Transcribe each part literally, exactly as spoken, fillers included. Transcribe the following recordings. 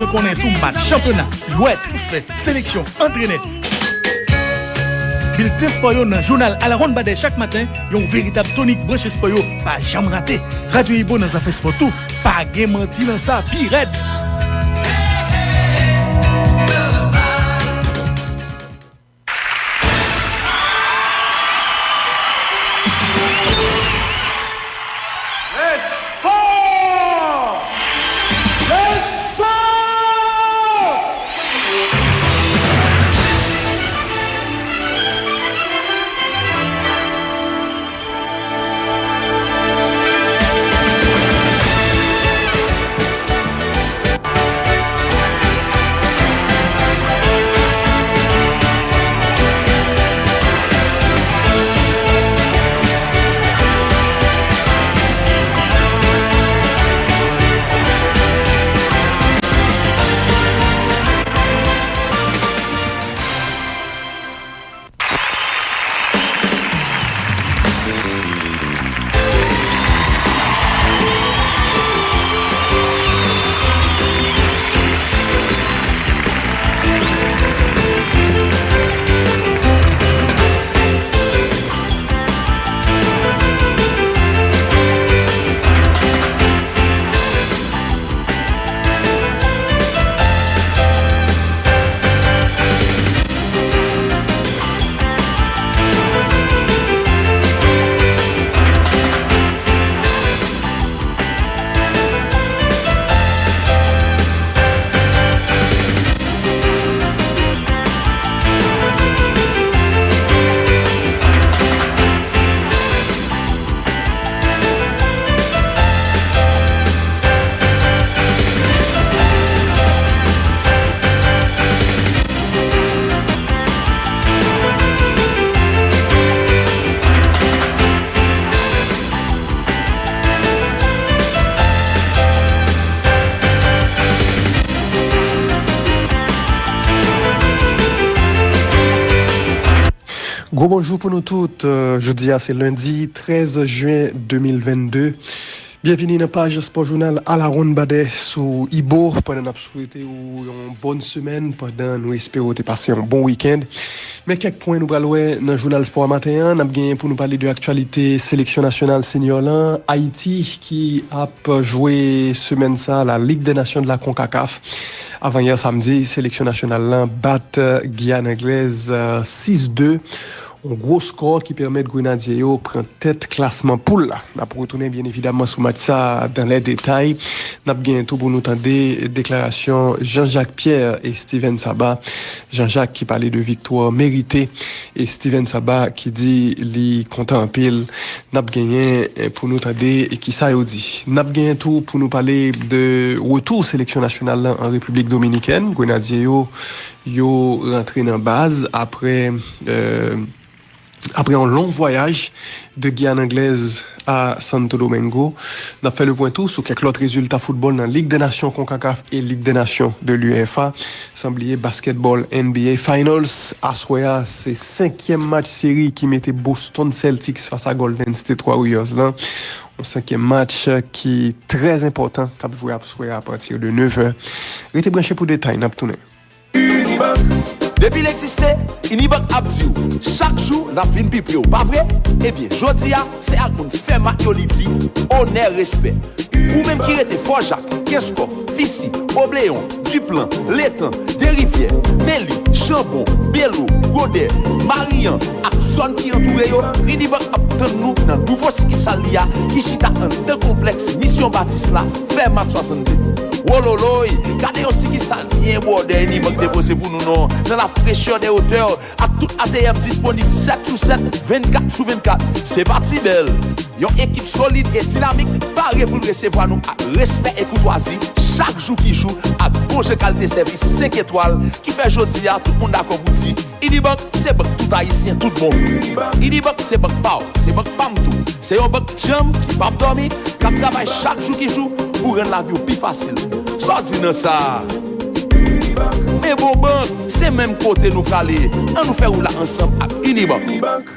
Konnen sou match, chanpyona, jwè, transfè, seleksyon, antrenè. Bilten spò yo nan jounal Alawonnbadè chak maten, yon veritab tonik branche spò yo pa janm rate. Radyo Ibo nan zafè spò tou, pa gen manti nan sa, pi rèd. Let's go! Let's go! Gwo bonjou pou nou tout. Euh, jodi a se lendi trèz jen de mil vennde. Byenvini nan paj Spò Jounal Alawonnbadè sou Ibo. Pandan n ap swete w yon bòn semèn, pandan nou espere w te pase yon bon wikenn, men kèk pwen nou pral wè nan jounal spò a maten an. N ap genyen pou nou pale de aktyalite seleksyon nasyonal senior lan, Ayiti ki ap jwe semèn sa a la Ligue des Nations de la CONCACAF. Avan yè samdi, seleksyon nasyonal lan bat, euh, Giyàn Anglèz, euh, sis de. Yon gwo skò ki pèmèt Grenadye yo pran tèt klasman poul la. N ap retounen byen evidamman sou match sa a dans les détails. N ap genyen tou pou nou tande deklarasyon Jean-Jacques Pierre e Steven Saba. Jean-Jacques ki pale de viktwa merite e Steven Saba ki di li kontan anpil. N ap genyen, eh, pou nou tande, eh, kisa yo di. N ap genyen tou pou nou pale de retou seleksyon nasyonal lan an Repiblik Dominikèn. Grenadye yo, yo rantre nan baz apre, eh, apre yon long vwayaj de Giyàn Anglèz a Santo Domingo. N ap fè le pwen tou sou kèk lòt rezilta foutbòl nan Lig dè Nasyon CONCACAF e Lig dè Nasyon de l'UEFA. San bliye baskètbòl N B A Finals. Aswè a, se senkyèm match seri ki mete Boston Celtics fas a Golden State Warriors lan. Yon senkyèm match ki trè enpòtan k ap jwe aswè a apati de nevè. Rete branche pou detay, n ap tounen. Unibank. Depi l egziste, Unibank ap di w, chak jou n ap vin pi pre w, pa vre? Ebyen, jodi a, se ak moun fè mak yo li di, onè, respè. Ou menm ki rete Fò Jak, Kenskòf, Fisi, Obleyon, Diplan, Letan, Derivyè, Meli, Chanbon, Belo, Godè, Mariyan ak zòn ki antoure yo, Unibank ap tann nou nan nouvo sikisal li a ki chita anndan konplèks Misyon Batis la, Fèmat swasanndde. Wololoy, gade yon sikisal byen bwòdè Unibank depoze pou nou non, nan la frechè dè otè, ak tout A T M disponib sèt sou sèt, vennkat sou vennkat. Se pa ti bèl! Yon ekip solid e dinamik pare pou l resevwa nou ak respè e koutwazi chak jou ki jou, ak bon jan kalite sèvis senk etwal ki fè jodi a tout moun dakò pou di, Unibank se bank tout Ayisyen tout bon. Unibank se bank pa w, se bank pa m tou. Se yon bank djanm ki p ap dòmi, k ap travay chak jou ki jou pou rann lavi w pi fasil. Sa w di nan sa a? Men bon bank, se menm kote nou prale. Ann nou fè wout la ansanm ak Unibank.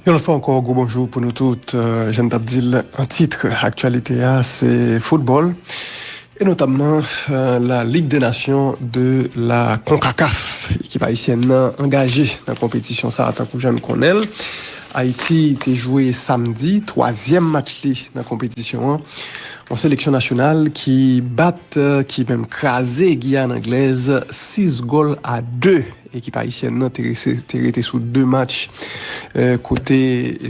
Yon lòt fwa ankò, gwo bonjou pou nou tout. Euh, jan n t ap di l an tit aktyalite a, se foutbòl, e notamman euh, la Ligue des Nations de la CONCACAF. Ekip ayisyèn nan angaje nan konpetisyon sa a, tankou jan n konnen l. Ayiti te jwe samdi twazyèm match li nan konpetisyon an. Yon seleksyon nasyonal ki bat, euh, ki menm kraze Giyàn Anglèz sis gòl a de. Ekip ayisyèn nan te rese- te rete sou de match euh, kote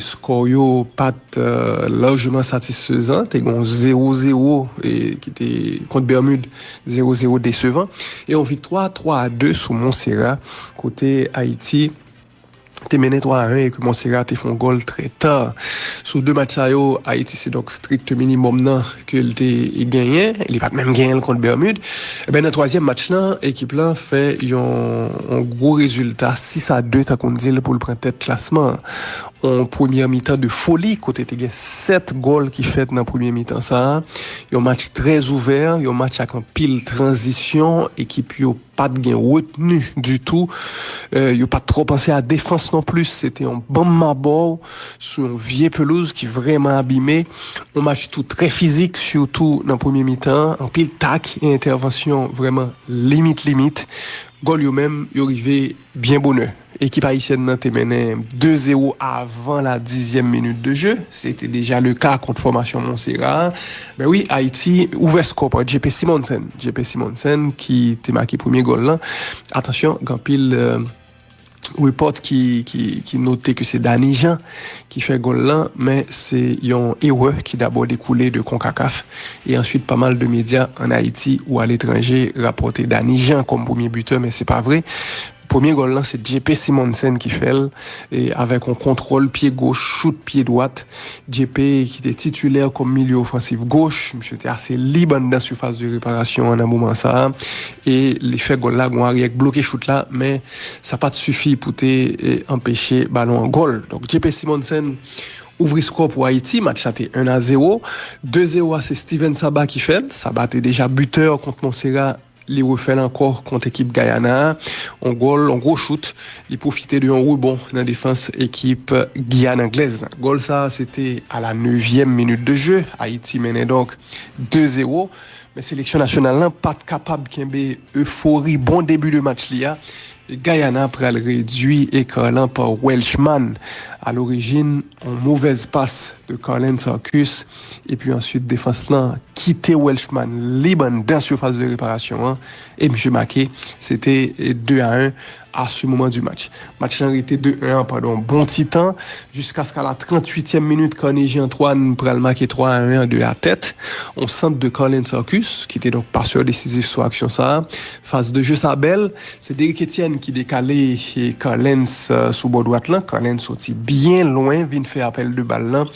skò yo pa t euh, lajman satisfezan. Te gen yon zewo zewo e ki te kont Bermud, zewo zewo desevan, e yon viktwa twa a de sou Monsera, kote Ayiti te mennen twa a en e ke Monsera te fè yon gòl trè ta. Sou de match sa yo, Ayiti se donk strict minimum nan ke l te genyen. Li pa t menm genyen l kont Bermud. Eben, nan twazyèm match lan, ekip lan fè yon, yon gwo rezilta, sis a de, tankou n di l, pou l pran tèt klasman an. Yon premyè mitan de foli, kote te gen sèt gòl ki fèt nan premye mitan sa a. Yon match trè ouvè, yon match ak anpil tranzisyon, ekip yo pa t gen retni ditou. Euh, yo pa t twò panse a defans non plis. Se te yon banm mabò sou yon vye pelouz ki vrèman abime. Yon match tou trè fizik, sitou nan premye mitan an. Anpil tak e entèvansyon vrèman limit, limit. Gòl yo menm, yo rive byen bonè. Ekip ayisyèn nan te mennen de zewo avan la dizyèm minit de jeu. Se te deja le ka kont fòmasyon Monsera a. Men wi, Ayiti ouvè skò pa J P Simonsen. J P Simonsen ki te make premye gòl lan. Atansyon, gen anpil euh, report ki, ki, ki note ke se Dany Jean ki fè gòl lan, men se yon erè ki dabò dekoule de CONCACAF, e answit pa mal de medya ann Ayiti ou aletranje rapòte Dany Jean kòm premye bitè, men se pa vre. Premye gòl lan, se J P Simonsen ki fè l, e avèk yon kontwòl pye goch, chout pye dwat. J P ki te titilè kòm milye ofansif goch, misye te ase lib anndan sifas de reparasyon an nan moman sa a, e li fè gòl la, gon aryè k bloke chout la, men sa pa t sifi pou te e, anpeche balon an gòl. Donk, J P Simonsen ouvri skò pou Ayiti, match la te en a zewo. De zewo a, se Steven Saba ki fè l. Saba te deja bitè kont Monsera, li refè l ankò kont ekip Guyana a. On gòl, on gwo chout. Li pwofite de yon rebon nan defans ekip Giyàn Anglèz lan. Gòl sa a, se te a la nevyèm minit de jeu. Ayiti mennen donk de zewo. Men seleksyon nasyonal lan pa t kapab kenbe efori bon debi de match li a. Guyana pral redui ekar lan pa Welshman. A lorijin, on movèz pas de Carlens Arcus. Epi answit, defans lan kite Welshman lib anndan sifas de reparasyon an. E misye make, se te de a en à ce moment du match. Match lan rete de en an pandan yon bon ti tan, jiskaske a la tranntuityèm minit, Carnegie Antoine pral make twa a en an de la tèt. On sant de Carlens Arcus, ki te donk pasè desizif sou aksyon sa a. Faz de je sa bèl, se Derrick Etienne ki dekale e Carlens euh, sou bò dwat lan. Carlens soti byen lwen, vin fè apèl de bal lan.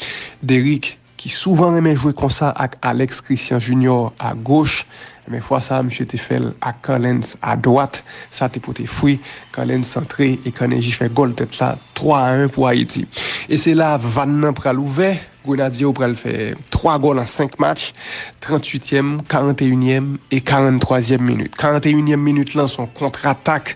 Derrick ki souvan renmen jwe konsa ak Alex Christian Junior a goch, men fwa sa a, misye te fè l ak Carlens a dwat. Sa te pote fwi. Carlens santre e Carnegie fè gòl tèt la, twa a en pou Ayiti. E se la vàn nan pral ouvè. Grenadye yo pral fè twa gòl an senk match, tranntuityèm, karanteyinyèm e karanntwazyèm minit. Karanteyinyèm minit lan, se yon kontratak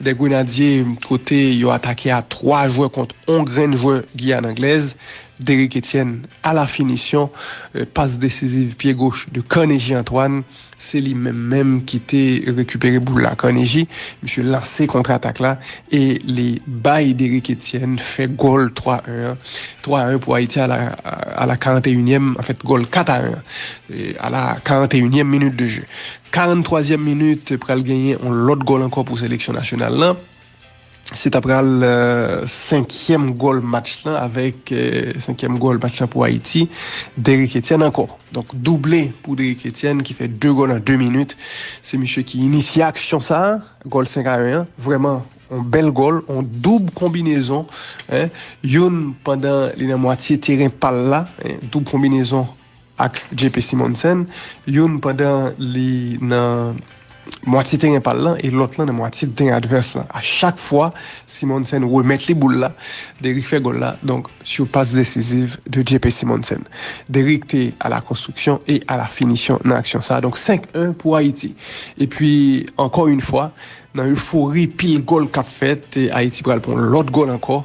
de Grenadye kote yo atake a twa jwè kont on grenn jwè Giyàn Anglèz. Derrick Etienne a la finisyon, euh, pas desiziv pye goch de Carnegie Antoine, se li menm menm ki te rekipere boul la. Carnegie, misye lanse kontratak la e li bay Derrick Etienne fè gòl twa a en an. Twa a en pou Ayiti a la, a la karanteyinyèm, anfèt, gòl kat a en an, e, a la karanteyinyèm minit de jeu. Karanntwazyèm minit, pral genyen yon lòt gòl ankò pou seleksyon nasyonal lan. Se ta pral euh, senkyèm gòl match lan avèk euh, senkyèm gòl match lan pou Ayiti, Derrick Etienne ankò. Donk, double pou Derrick Etienne ki fè de gòl an de minit. Se misye ki inisye aksyon sa a, gòl senk a en an. Vrèman, on bèl gòl, on doub konbinezon. Hein? Youn pandan li nan mwatye teren pa l la, hein? Doub konbinezon ak J P Simonsen, youn pandan li nan mwatye teren pa l lan e lòt lan nan mwatye teren advès lan. A chak fwa, Simonsen remèt li boul la, Derrick fè gòl la, donk, sur passe décisive de J P Simonsen. Derrick te à la construction et à la finition nan aksyon sa. Donk, senk en pou Ayiti. Epi, ankò yon fwa, nan efori pil gòl k ap fèt, e Ayiti pral pran yon lòt gòl ankò.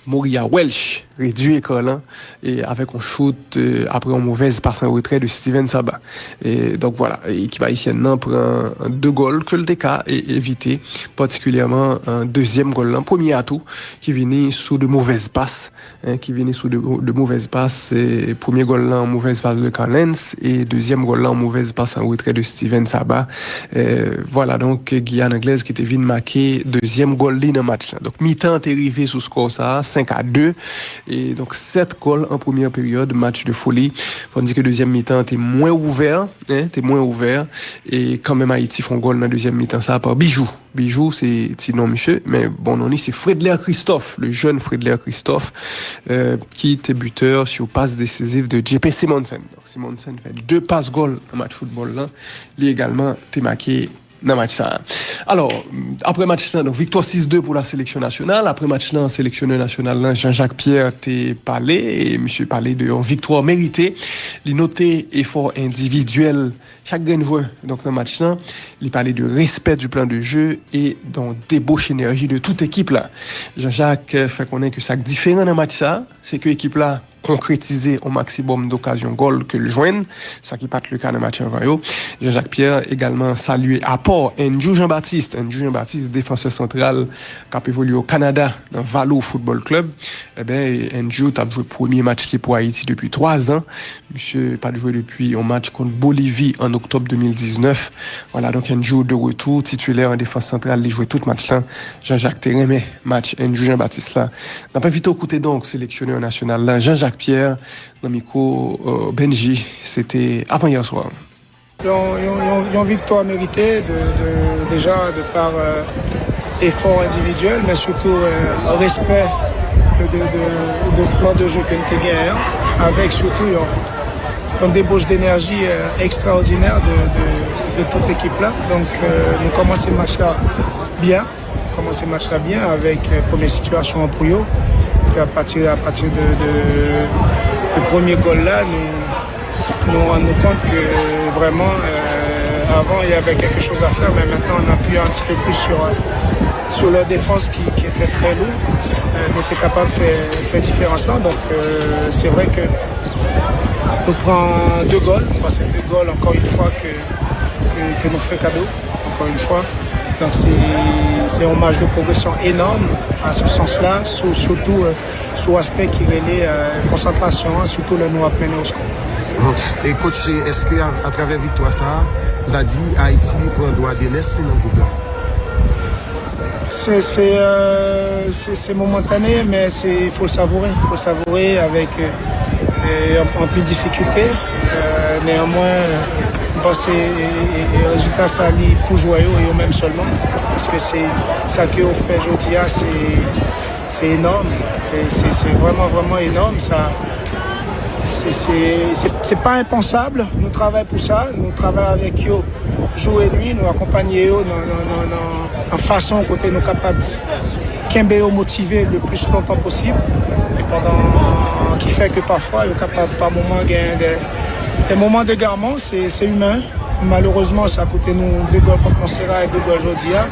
Moriah Welch redui ekran lan e avèk yon chout, e, apre yon movèz pas an retrè de Steven Saba. E, donk, vwala, ekip ayisyèn nan pran de gòl ke l te ka e, evite, patikilyèman, e, dezyèm gòl lan, premye a tou, ki vini sou de movèz pas, en, ki vini sou de, de movèz pas. E, premye gòl lan, movèz pas de Carlens, e dezyèm gòl lan, movèz pas an retrè de Steven Saba. E, vwala, donk, Giyàn Anglèz ki te vin make dezyèm gòl li nan match lan. Donk, mitan an te rive sou skò sa a, senk a de. E, donk, sèt gòl an premyè peryòd, match de foli. Fò n di ke dezyèm mitan an te mwen ouvè, en, te mwen ouvè. E kanmenm, Ayiti fè yon gòl nan dezyèm mitan sa a pa Bijou. Bijou, se ti non misye, men bon non li, se Fredler Christophe, le jeune Fredler Christophe, euh, ki te bitè sou pas desiziv de J P Simonsen. Donk, Simonsen fè de pas gòl nan match foutbòl lan. Li egalman te make nan match sa a. Alò, apre match lan, donk, viktwa sis de pou la seleksyon nasyonal. Apre match lan, seleksyonè nasyonal lan, Jean-Jacques Pierre, te pale, e misye pale de yon viktwa merite. Li note efò endividyèl chak grenn jwè, donk, nan match lan. Li pale de respè du plan de jeu e d'un deboche enèji de tout ekip la. Jean-Jacques, euh, fè konnen ke sa k diferan nan match sa, se ke ekip la konkretize yon maksimòm dokazyon gòl ke l jwenn, sa ki pa t le ka nan match anvan yo. Jean-Jacques Pierre egalman salye apò Andrew Jean-Baptiste. Andrew Jean-Baptiste, defansè santral k ap evolye o Kanada nan Valo Football Club. Eben, Andrew t ap jwe premye match li pou Ayiti depi twa zan. Misye pa t jwe depi yon match kont Bolivi an oktòb de mil diznèf. Vwala, donk, Andrew de retour, titilè an defans santral, li jwe tout match lan. Jean-Jacques te renmen match Andrew Jean-Baptiste la. N ap envite w koute, donk, seleksyonè nasyonal la, Jean-Jacques Pierre, nan mikwo, euh, Benji. Se te avan yè swa. Yon, yon, yon, yon viktwa merite de, de, deja de par, euh, efò endividyèl, men sitou, euh, respè de, de, de, de plan de jeu ke n te genyen an, avèk sitou yon, yon deboche d'enèji, euh, ekstraòdinè de, de, de tout ekip la. Donk, euh, nou kòmanse match la byen. Kòmanse match la byen avèk, euh, premye sitiyasyon an pou yo. Epi apati, apati de, de, de premye gòl la, nou, nou rann nou kont ke, euh, vrèman, euh, avant, il y avait quelque chose à faire, mais maintenant, on appuie un petit peu plus sur, euh, sur leur défense qui, qui était très lourde. Euh, nou te kapab fè, fè diferans lan. Donk, euh, se vre ke nou pran de gòl, paske de gòl, ankò yon fwa, ke, ke, ke nou fè kado, ankò yon fwa. Donk, se, se yon mach de pwogresyon enòm a sou sans la, sou, sitou, euh, sou aspè ki rele, euh, konsantrasyon an, sitou lè nou ap mennen o skò. E coach, èske a, atravè viktwa sa a, w ta di Ayiti pran dwa de nèsans nan gwoup la? Se, se, euh, se, se momantane, men se, fò l savoure, fò l savoure avèk, euh, euh, anpil difikilte. Euh, neanmwen, m panse, e, e, e rezilta sa li pou jwè yo, e yo menm sèlman. Paske se sa ke yo fè jodi a, se, se enòm. E se, se vrèman, vrèman enòm. Sa, se, se, se, se pa enpansab. Nou travay pou sa. Nou travay avèk yo jou e nwi. Nou akonpanye yo nan, nan, nan, nan, nan fason kote nou kapab kenbe yo motive le plis lontan posib. E pandan, ki fè ke pafwa, yo kapab, pa moman, gen de, de moman degaman. Se, se imen. Malerezman, sa koute nou de gòl kont Montserrat e de gòl jodi a.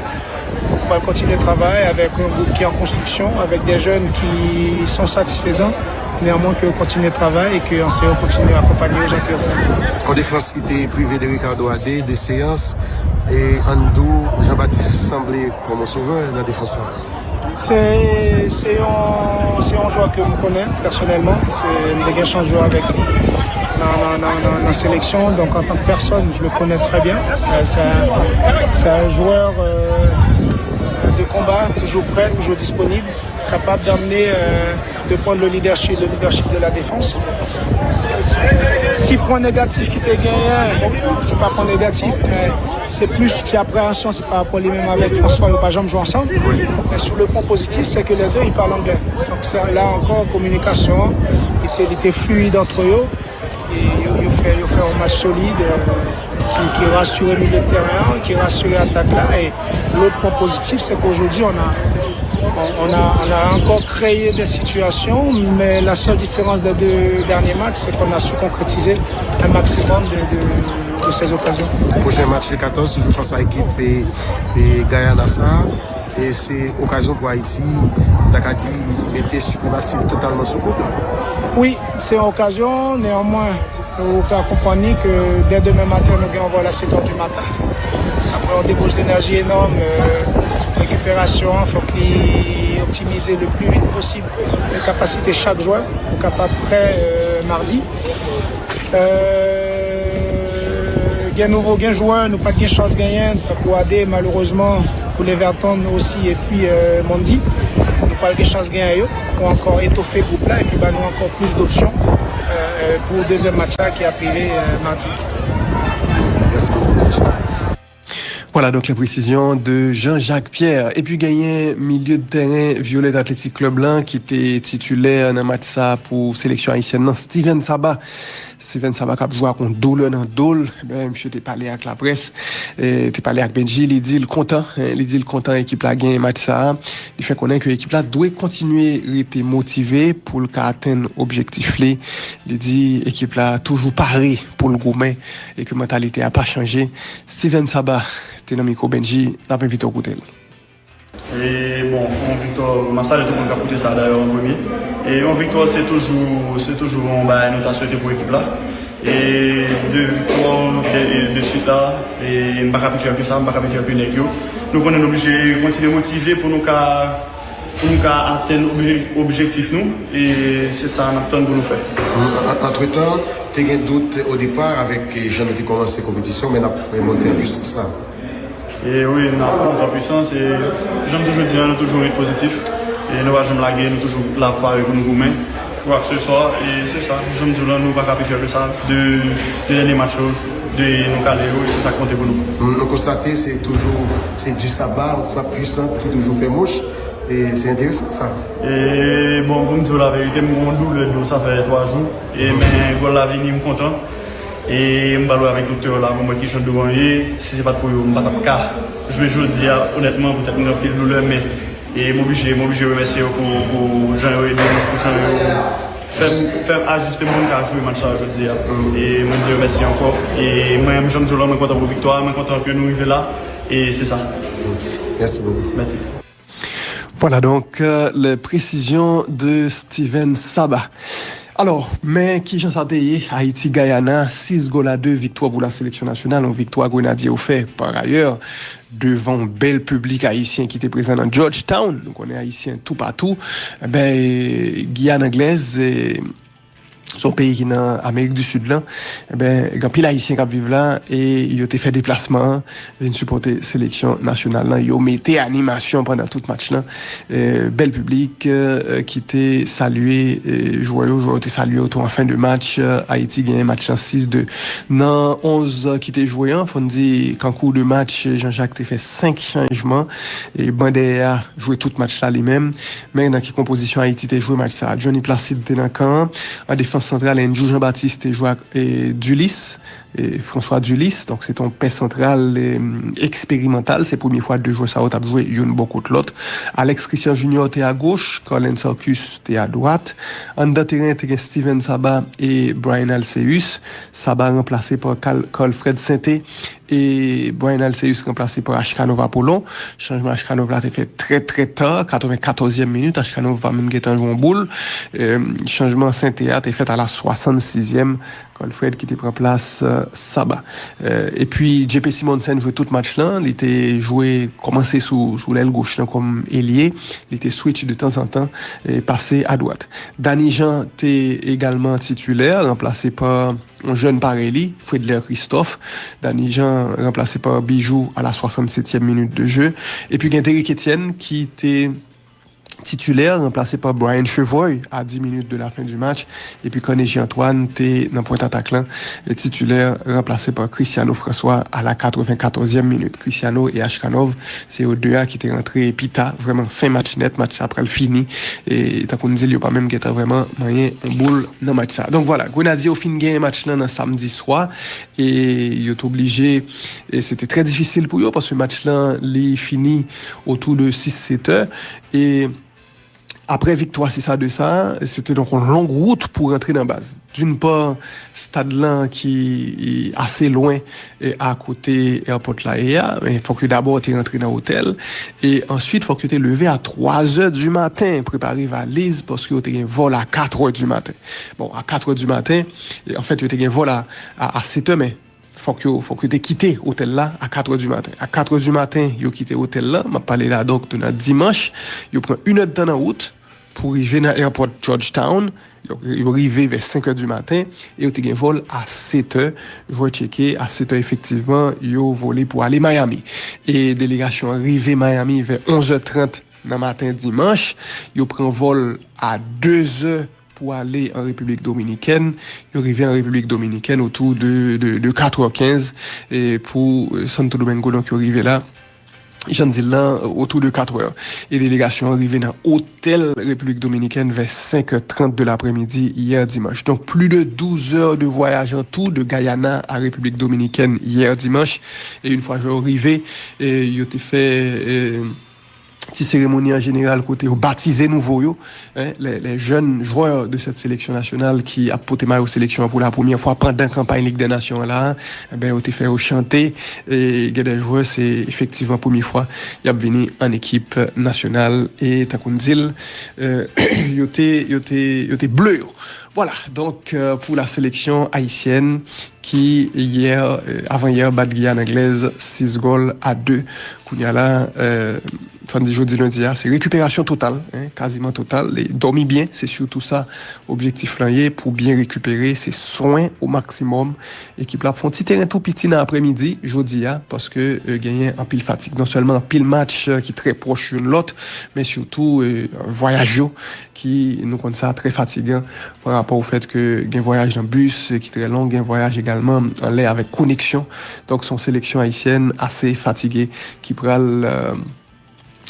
Nou pral kontinye travay avèk yon gwoup ki an konstriksyon, avèk de jèn ki son satisfezan. Neanmwen, ke yo kontinye travay e ke ansyen yo kontinye akonpanye yo jan ke yo fè. Yon defans ki te prive de Ricardo a de, de seyans, e Andrew Jean-Baptiste sanble kòm yon sovè nan defans la. Se, se yon, se yon jwè ke m konnen pèsonèlman. Se, m te gen chans jwe avèk li nan, nan, nan, nan, nan seleksyon. Donc, en tant que personne, je le connais très bien. C'est, c'est un, c'est un joueur, euh, de combat, toujours prêt, toujours disponible, capable d'amener, euh, de prendre le leadership, le leadership de la défense. Ti pwen negatif ki te genyen, se pa pwen negatif, men se plis ti apreyansyon, se pa rapò li menm avèk François, yo pa janm jwe ansanm. Men sou le pwen pozitif, se ke lè de, ils parlent anglais. Donk, sa, la ankò, kominikasyon an, li te, li te fluide entre yo. E yo, yo fè, yo fè yon match solid, euh, ki, ki rasire milye de teren an, ki rasire atak la. E lòt pwen pozitif, se ke jodi, on a, on, on a, on a encore créé des situations, mais la seule différence des deux derniers matchs, c'est qu'on a su concrétiser un maximum de, de, Pour ces occasions. Pwochen match le katòz, toujou fas a ekip e, e Guyana sa. E se okazyon pou Ayiti, m ta ka di, mete sipremasi totalman sou kont. Oui, c'est une occasion. Néanmoins, ou ka konprann ke dès demain matin, nous gagnons à la sept heures du matin. Après une débauche d'énergie énorme, euh, récupération, il faut qu'il optimise le plus vite possible les capacités de chaque joueur pour capable prêt euh, mardi. Euh, gen nouvo gen jwè, nou pa t gen chans genyen, tankou Ade, malerezman, pou Leverton osi, epi euh, Mondi. Nou pral gen chans genyen yo, pou ankò etofe gwoup la, epi ba nou ankò plis dopsyon euh, pou dezyèm match la ki ap rive euh, madi. Merci beaucoup, coach. Voilà donc les précisions de Jean-Jacques Pierre. Epi genyen milye de teren Violet Athletic Club lan ki te titilè nan match sa pou seleksyon ayisyèn nan, Steven Saba. Steven Saba k ap jwe ak yon doulè nan do l. Ben, misye te pale ak laprès, eh, te pale ak Benji, li di l kontan, eh, li di l kontan ekip la genyen match sa a. Li fè konnen ke ekip la dwe kontinye rete motive pou l ka atenn objektif li. Li di ekip la toujou pare pou l goumen e ke mantalite a pa chanje. Steven Saba te nan mikwo Benji, n ap envite w koute l. E bon, yon viktwa, m ap salye tout moun k ap koute sa dayè an premye. E yon viktwa se toujou se toujou yon bagay nou ta swete pou ekip la. E de viktwa de, de swit la, e m pa ka pi fyè ke sa, m pa ka pi fyè ke nèg yo. Nou konnen nou oblije kontinye motive pou nou ka pou nou ka atenn obje- objektif nou. E se sa n ap tann pou nou fè. Antretan, te gen dout o depa avèk jan nou te kòmanse konpetisyon, men n ap monte an pwisans la. E wi, n ap monte an pwisans e jan m toujou di a, nou toujou ret pozitif. E nou pa janm lage, nou toujou la pare pou nou goumen. Kwakseswa, e se sa, jan m di w lan, nou pa ka pi fyè ke sa. De, de dènye match yo, de nou kale yo, e se sa k konte pou nou. Nou konstate se toujou se di saba, yon frap pwisan ki toujou fè mouch. E se enteresan sa. E bon, pou m di w laverite, m gen yon doulè do, sa fè twa jou. E men gòl la vini, m kontan. E m pral wè avèk doktè yo la pou m wè kijan do an ye. Si se pa t pou yo, m pa t ap ka jwe jodi a, onètman, poutèt m gen anpil doulè, men e m oblije, m oblije remèsye yo pou, pou jan yo ede m, pou jan yo fè m, fè m ajiste m pou m ka jwe match sa jodi a. E mwen di yo mèsi ankò. E mwen, jan m di w lan, mwen kontan pou viktwa a, mwen kontan ke nou rive la. E se sa. Merci beaucoup. Mèsi. Voilà donc euh, les précisions de Steven Saba. Alò, men kijan sa te ye? Ayiti Guyana, sis gòl a de, viktwa pou la seleksyon nasyonal, yon viktwa Grenadye yo fè, par ayè, devan yon bèl piblik ayisyen ki te prezan nan Georgetown. Nou konnen Ayisyen toupatou. Enben, Giyàn Anglèz, se yon peyi ki nan Amerik di Sid lan. Enben, gen anpil Ayisyen k ap viv la e yo te fè deplasman an vin sipòte seleksyon nasyonal lan. Yo mete animasyon pandan tout match lan. Eh, bèl piblik eh, ki te salye eh, jwè yo. Jwè yo te salye yo tou an fen de match. Eh, Ayiti genyen match lan sis de. Nan onz ki te jwe an, fò n di, kankou de match, Jean Jacques te fè senk chanjman. E ban dèyè a jwe tout match la li menm. Men nan ki konpozisyon Ayiti te jwe match sa a? Johnny Placide te nan kan an. An defans santral, Andrew Jean Baptiste te jwe ak eh, Dulis. E François Dulis, donk se te yon pè santral eh, eksperimantal. Se premye fwa de jwè sa yo t ap jwe youn bò kot lòt. Alex Christian Junior te agoch, Carlens Arcus te adwat. Anndan teren te gen Steven Saba e Brian Alceus. Saba ranplase pa Carl, Carlfred Sainté e Brian Alceus ranplase pa Ashkanov Apollon. Chanjman Ashkanov la te fèt trè trè ta, katrevenkatòzyèm minit. Ashkanov pa menm gentan jwe yon boul. Eh, chanjman Sainté a te fèt a la swasann sizyèm. Colfred ki te pran plas eh, Saba. Eh, epi J P Simonsen jwe tout match lan, li te jwe kòmanse sou, sou lèl goch lan kòm elye, li te switch de tanzantan e pase adwat. Dany Jean te egalman titilè, ranplase pa yon jèn parèy li, Fredler Christophe. Dany Jean ranplase pa Bijou a la swasann setyèm minit de jeu. Epi gen Derrick Etienne ki te titilè, ranplase pa Brian Chevreuil a dis minutes de la fin du match. Epi Cornegie Antoine te nan pwent atak lan, titilè, ranplase pa Cristiano François a la katrevenkatòzyèm minit. Cristiano e Ashkanov, se yo de a ki te rantre pita, vrèman fen match nèt, match sa pral fini. E tankou n di l, yo pa menm gentan vrèman manyen yon boul nan match sa. Donk vwala, Grenadye yo fin genyen match lan nan samdi swa. E yo t oblije, e se te trè difisil pou yo, paske match lan, li fini otou de sis sèt è. E Apre viktwa sis a de sa, se te donk yon long wout pou rantre nan baz. D'une part, stad lan ki ase lwen, e, a kote airport la ye a, men fòk yo dabò te rantre nan otèl, e answit fòk yo te leve a twa zè di maten, prepare valiz, paske yo te gen vòl a kat è di maten. Bon, a kat è di maten, e, anfèt, yo te gen vòl a, a, a sèt è, men fòk yo, fòk yo te kite otèl la a kat è di maten. A kat è di maten, yo kite otèl la, m ap pale la donk de nan dimanch, yo pran inèdtan nan wout pou rive nan airport Georgetown. Yo, yo rive vè senk è di maten e yo te gen vòl a sèt è. Jwè tcheke a sèt è efektivman, yo vole pou ale Miami. E delegasyon an rive Miami vè onz è trant nan maten dimanch. Yo pran vòl a de zè pou ale an Repiblik Dominikèn. Yo rive an Repiblik Dominikèn otou de, de, de kat è kenz, e pou, e, Santo Domingo, donk yo rive la, jan n di l lan, otou de kat è. E delegasyon an rive nan otèl Repiblik Dominikèn vè senk è trant de laprèmidi yè dimanch. Donk, plis de douz è de vwayaj an tou de Guyana a Repiblik Dominikèn yè dimanch. E yon fwa yo rive, e, yo te fè, e, ti seremoni an jeneral kote yo batize nouvo yo, hein, les, les jeunes joueurs de cette sélection nationale ki ap pote mayo seleksyon an pou la premyè fwa pandan kanpay Lig dè Nasyon an la, enben, yo te fè yo chante, e gen de jwè, se efektivman premye fwa y ap vini an ekip nasyonal, e tankou n di l, e, yo te, yo te, yo te ble yo. Vwala, donk, e, pou la seleksyon ayisyèn ki yè, e, avan yè, bat Giyàn Anglèz sis gòl a de. Kounye a la, e, fò n di jodi lendi a, se rekiperasyon total, hein, kaziman total. E dòmi byen, se sitou sa objektif lan ye, pou byen rekipere, se swen o maksimòm. Ekip la ap fè yon ti teren tou piti nan aprèmidi jodi a, paske, e, genyen anpil fatig. Non sèlman anpil match, e, ki trè pwòch youn lòt, men sitou, e, vwayaj yo, ki nou konn sa trè fatigan pa rapò o fèt ke gen vwayaj nan bis ki trè long, gen vwayaj egalman anlè avèk koneksyon. Donk, se yon seleksyon ayisyèn ase fatige ki pral, e,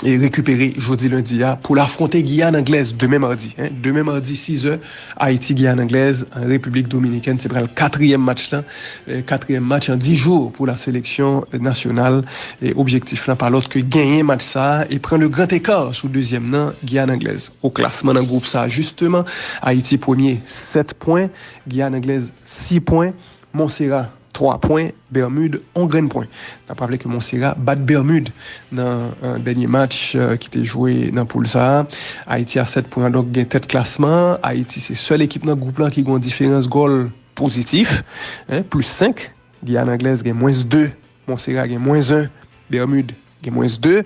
e rekipere jodi lendi a pou l afwonte Giyàn Anglèz demen madi, hein. Demen madi, sis è, Ayiti, Giyàn Anglèz, an Repiblik Dominikèn. Se pral katriyèm match lan, e, katriyèm match an dis jou pou la seleksyon nasyonal. E objektif lan pa lòt ke genyen match sa a e pran le grand écart sou dezyèm nan, Giyàn Anglèz. O klasman nan gwoup sa a, jisteman, Ayiti premye, sèt pwen, Giyàn Anglèz, sis pwen, Monsera, twa pwen, Bèmid, on grenn pwen. N ap raple ke Monsera bat Bèmid nan, e, dènye match, e, ki te jwe nan poul sa a. Ayiti a sèt pwen an, donk, gen tèt klasman an. Ayiti se sèl ekip nan gwoup lan ki gen yon diferans gòl pozitif, hein, plis senk. Giyàn Anglèz gen mwens de, Monsera gen mwens en, Bèmid gen mwens de.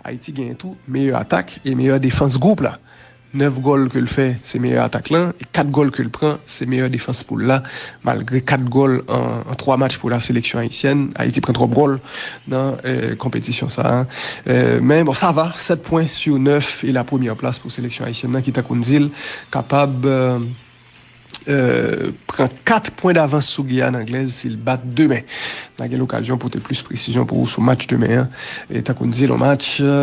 Ayiti genyen tou meyè atak e meyè defans gwoup la. Nèf gòl ke l fè, se meyè atak lan, e kat gòl ke l pran, se meyè defans poul la. Malgre kat gòl an, an twa match pou la seleksyon ayisyèn, Ayiti pran twòp gòl nan, e, konpetisyon sa a. E, men bon, sa va, sèt pwen sou nèf e la premyè plas pou seleksyon ayisyèn nan ki, tankou n di l, kapab, e, e, pran kat pwen davans sou Giyàn Anglèz si l bat demen. N a gen lokazyon pote plis presizyon pou ou sou match demen an. E tankou n di l, yon match, e,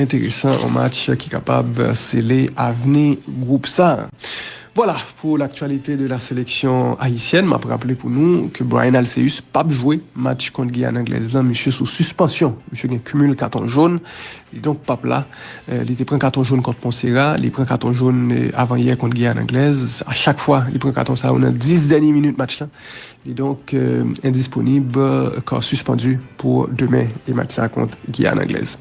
enteresan, yon match ki kapab sele avni gwoup sa a. Vwala pou l'actualité de la sélection haïtienne. M ap raple pou nou ke Bryan Alcéus p ap jwe match kont Giyàn Anglèz lan. Misye sou sispansyon. Misye gen cumul katon jòn. Li donk p ap la. E, li te pran katon jòn kont Monsera, li pran katon jòn, e, avan yè kont Giyàn Anglèz. A chak fwa, li pran katon sa yo nan dis dènye minit match lan. Li donk, e, endisponib, e, kò sispann pou demen e match sa kont Giyàn Anglèz.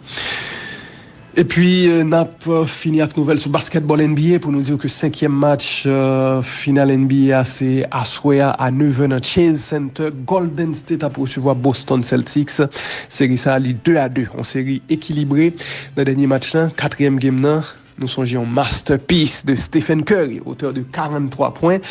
Epi, e, n ap, e, fini ak nouvèl sou basketball N B A pou nou di w ke senkyèm match, e, final N B A a se aswè a, a nèf è nan Chase Center. Golden State ap resevwa Boston Celtics. Seri sa a, li de a de. Yon seri ekilibre. Nan dènye match lan, katriyèm game nan, nou sonje yon masterpiece de Stephen Curry, otè de karannntwa pwen.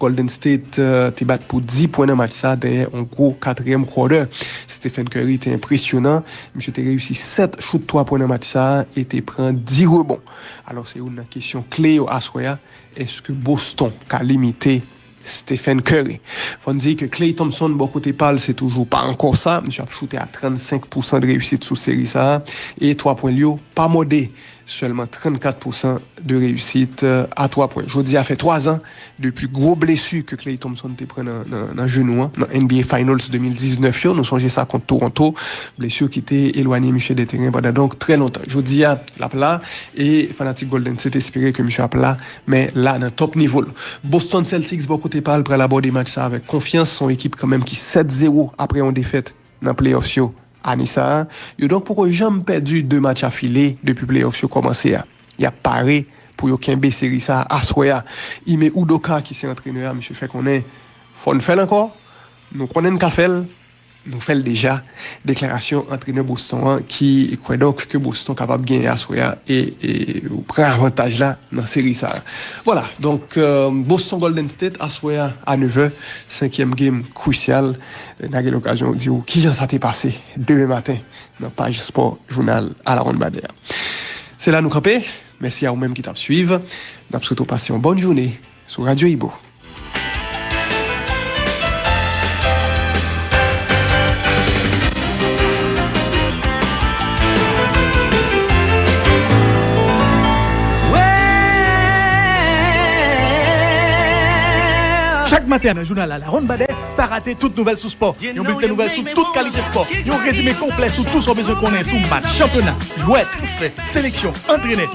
Golden State, e, te bat pou dis pwen nan match sa, dèyè yon gwo katriyèm quarter. Stephen Curry te enpresyonan. Misye te reyisi sèt chout twa pwen nan match sa e te pran dis rebon. Alò, se youn nan kesyon kle yo aswè a. Èske Boston ka limite Stephen Curry? Fò n di ke Klay Thompson, bò kote pa l, se toujou pa ankò sa. Misye ap choute a trannsenk pousan de reyisit sou seri sa a. E twa pwen l yo pa mòde. sèlman trannkat pousan de reyisit a twa pwen. Jodi a fè twa zan depi gwo blesi ke Klay Thompson te pran nan, nan, nan jenou an, nan N B A Finals de mil diznèf yo. Nou sonje sa kont Toronto, blesi ki te elwanye misye de teren pandan donk trè lontan. Jodi a, l ap la, e fanatik Golden State espere ke misye ap la, men la nan top nivo l. Boston Celtics, bò kote pa l, pral abòde match sa avèk konfyans. Se yon ekip kanmenm ki sèt zewo apre yon defèt nan playoffs yo ane sa a. Yo donk poko janm pèdi de match afile depi playoffs yo kòmanse a. Y ap pare pou yo kenbe seri sa a aswè a. Ime Udoka, ki se antrenè a, misye fè konnen fò n fè l ankò. Nou konnen n ka fè l. Nou fè l deja. Deklarasyon antrenè Boston an ki kwè donk ke Boston kapab genyen aswè a e, e pran avantaj la nan seri sa a. Vwala, donk, euh, Boston Golden State aswè a a nevè, senkyèm game krisyal. N a gen lokazyon di w kijan sa te pase demen maten nan paj spò jounal Alawonnbadè a. Se la nou kanpe. Mèsi a ou menm ki t ap swiv. N ap swete w pase yon bòn jounen sou Radyo Ibo. Chak maten nan jounal Alawonnbadè, pa rate tout nouvèl sou spò. Yon bilten nouvèl sou tout kalite spò. Yon rezime konplè sou tout sa w bezwen konnen sou match, chanpyona, jwè, transfè, seleksyon, antrenè,